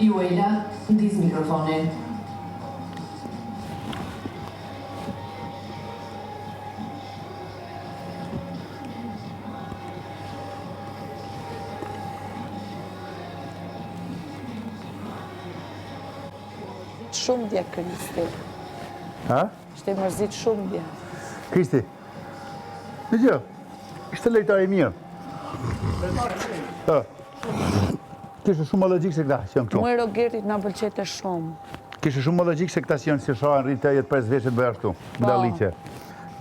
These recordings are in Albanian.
Juela, ndiz mikrofonin. Shumë dje Kristi. Ha? Ishte i mërzit shumë dje. Kristi. Në gjë, ishte lojtar i mirë. Ha. Kishte shumë më logjik se këta që janë këtu. Mua Rogertit na pëlqente shumë. Kishte shumë më logjik se këta që janë si shahen rrinë 85 vjeç e bëj ashtu. Po. Budalliqe.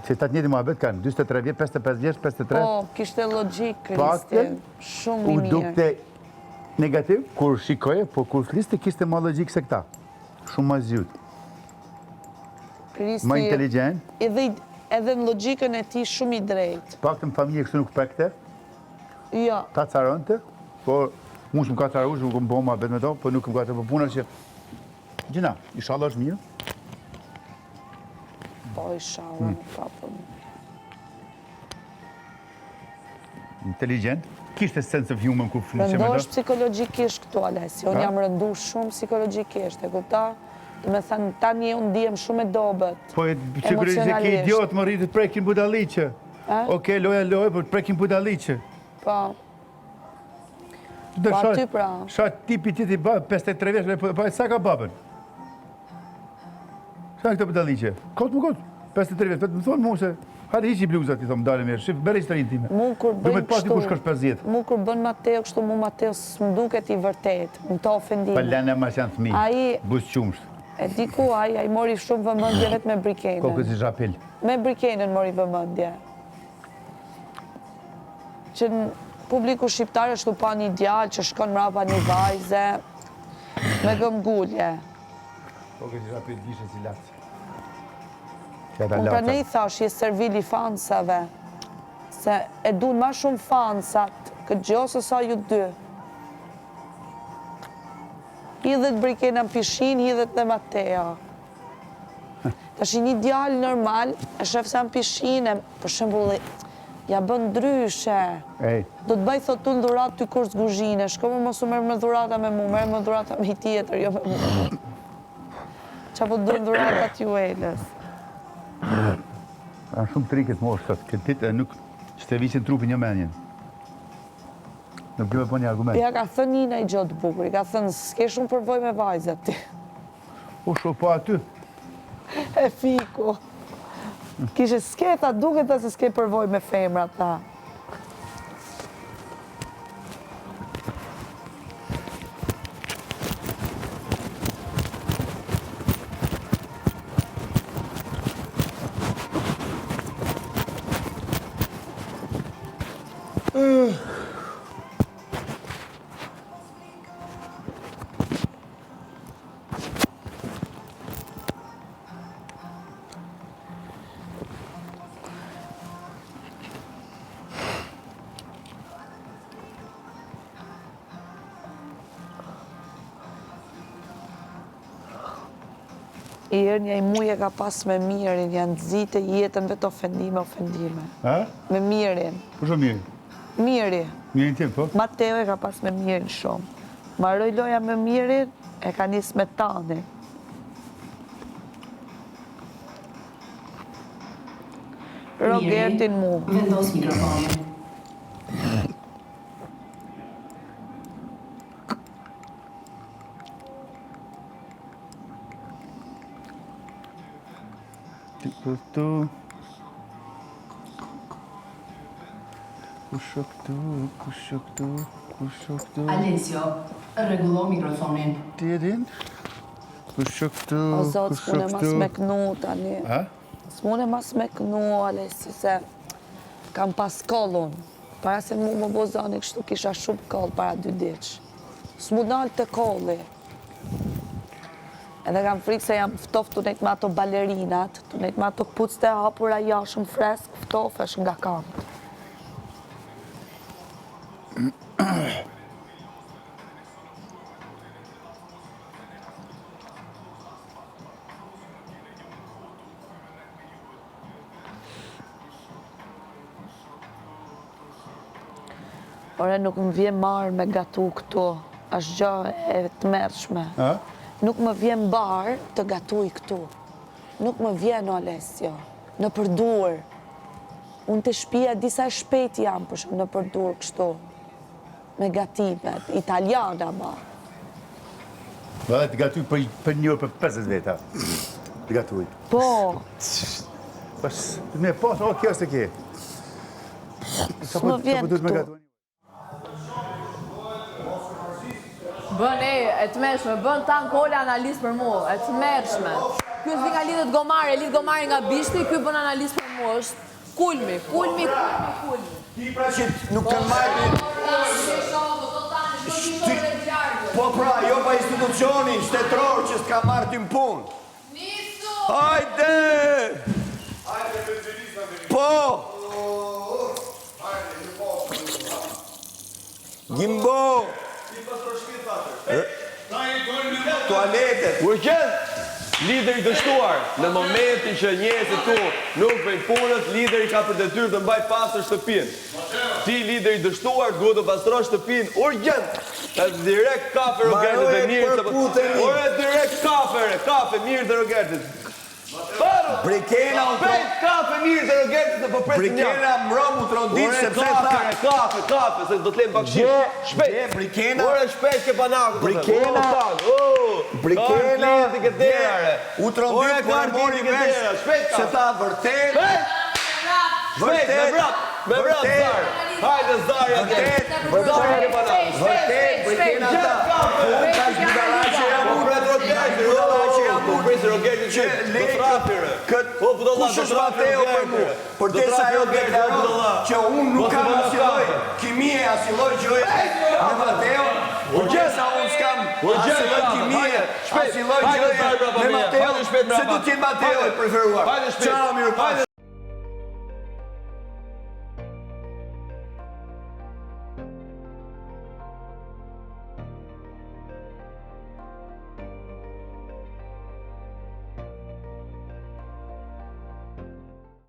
Se ta të njëjtin muhabet kanë, 43 vjet, 55 vjeç, 53. Po, kishte logjik Kristi. Shumë i mirë. U dukte negativ kur shikoje, po kur fliste kishte më logjik se këta. Shumë më zgjut. Kristi Më inteligjent. Edhe edhe në logjikën e tij shumë i drejtë. Paktën familje kështu nuk prekte. Jo. Ta caronte, por mu s'më ka caru, nuk më bo muhabet me to, po nuk më ka caru, po puna që Gjina, ishalla është mirë. Po, ishalla, hmm. nuk ka për Inteligjent, kishte sense of humor kur flisje me të. Rëndohesh psikologjikisht këtu, Alessi, unë jam rëndu shumë psikologjikisht, e kupta? Do me thënë, tani unë ndihem shumë e dobët, Po, psikologjikisht ke idiot, më rritë të prekin budalliqe. Oke, loja lojë, po të prekin budalliqe. Po. Po aty pra. Sha tipi ti ti 53 vjeç, po, po sa ka babën? Sa këto budalliqe? Kot më kot. 53 vjeç, po më thonë mua se hajde hiqi bluzat i thom dalë mirë. Shif bëre historinë time. Mu kur bëjnë kështu. Pasi kush është 50. Mu kur bën Mateo kështu, mu Mateo s'më duket i vërtet, në to ofendime. Po lëne më janë fëmijë. Ai buz qumsht. E di ku ai, ai mori shumë vëmendje vetëm me Brikenën. Kokës i zhapil. Me Brikenën mori vëmendje. Që në publiku shqiptar është tu pa një djalë që shkon mrapa një vajze me këmbgulje. Po këtë zhapil dishe si lacë. Unë pra ne i thash, je servil i fansave, se e dun ma shumë fansat këtë gjo se sa ju dy. Hidhet Brikena në pishinë, hidhet dhe Mateo. Tash një djalë normal, e shef se në pishinë, për shembull, ja bën ndryshe. Do të bëj thotë unë dhuratë ty kurs kuzhine, shko më mos u merr me dhurata me mu, merr me dhurata me i tjetër, jo me mu. Qa po të duhen dhuratat Juelës? Janë shumë të rikët moshë sot, këtë ditë e nuk stërvisin trupin një menjen. Nuk di me po një argument. Ja ka thënë një një gjë të bukur, i ka thënë s'ke shumë përvojë me vajzat ti. U shu po aty. E fiku. Kishe s'ke, tha, duket tha se s'ke përvojë me femrat, tha. I erë një muj e ka pas me mirin, janë nxite jetën vetë ofendime, ofendime. Ha? Me mirin. Kush o miri? Miri. Mirin tim, po? Mateo e ka pas me mirin shumë. Mbaroi loja me Mirin, e ka nis me Tanin. Rogertin mu. Vendos mikrofonin. Këtu. Kush o këtu, kush o këtu, kush o këtu. Alesio, rregullo mikrofonin. Ti e din? Kush o këtu, O zot, kush o s'mune mas këtu. me knu tani. Ha? S'mune mas me knu, Alesio, se kam pas kollun. Para se mu më bo zani kështu kisha shumë koll para dy ditësh. S'mu nalte kolli. Edhe kam frikë se jam ftoft tu nejt me ato balerinat, tu nejt me ato këpucët e hapura jashtë shumë fresk, ftofesh nga kamët. Ore nuk më vjen marrë me gatu këtu. Është gjë e tmerrshme. Nuk më vjen bar të gatuj këtu. Nuk më vjen o Alessio. Nëpër duar. Unë te shpia disa shpejt jam për shumë nëpër duar kështu. Me gatimet, italiana ma. Dhe të gatuj për, për një orë për 50 veta. Të gatuj. Po. Pas, me pas, o, kjo është e ke. S'më vjen këtu. Bën e, e tmerrshme, bën Tan Kola analizë për mu, e tmerrshme. Ky s'di nga lidhet gomari, e lidh gomari nga bishti, ky bën analizë për mu, është kulmi, kulmi, kulmi, kulmi. Ti pra që nuk kanë marrë... Po pra, jo pa institucioni shtetëror që s'ka marrë ty në punë. Hajde! Po! Gimbo! Tualetet! Urgjent! Lideri i dështuar, në momentin që njerëzit tu nuk bëjnë punët, lideri ka për detyrë të mbajë pastër shtëpinë. Ti lideri i dështuar duhet të pastrosh shtëpinë urgjent. Është direkt kafe Rogertit dhe mirë të Ore direkt kafe, re, kafe mirë dhe Rogertit. Brikena u Pet kafe mirë dhe Rogertit dhe po presim një. Brikena mbrëm u trondit sepse tha Kafe, kafe, kafe, se do të lëm pak shi. Shpejt. Dje, Brikena Ore shpejt ke panaku. Brikena Brikena ke dera re. U trondit kur e mori vesh shpejt se tha vërtet. Shpejt, me vrap, me vrap zar. Hajde zar atje. Vërtet, Zar ke panaku. Vërtet, Brikena tha. Unë tash budalla që jam Po unë. pret Rogerti, Budalla që jam Po unë. pres Rogerti që Që do trafi re. Kët, Po budalla, kush do është trafi Mateo për Rogerti, mua? re. Për Do derisa trafi ajo Rogerti, deklaron budalla. që unë nuk Mos kam e bën asnjë lloj kafe. kimie, asnjë lloj gjëje me Mateo. Përderisa unë s'kam Urgjent, asnjë lloj kafe, kimie, hajde, shpejt, asnjë lloj hajde, gjëje zar, brapa me meje, Mateo, hajde, shpejt, se brapa. do të jetë Mateo i Hajde, preferuar. hajde, shpejt, Ciao, mirupafshim. hajde.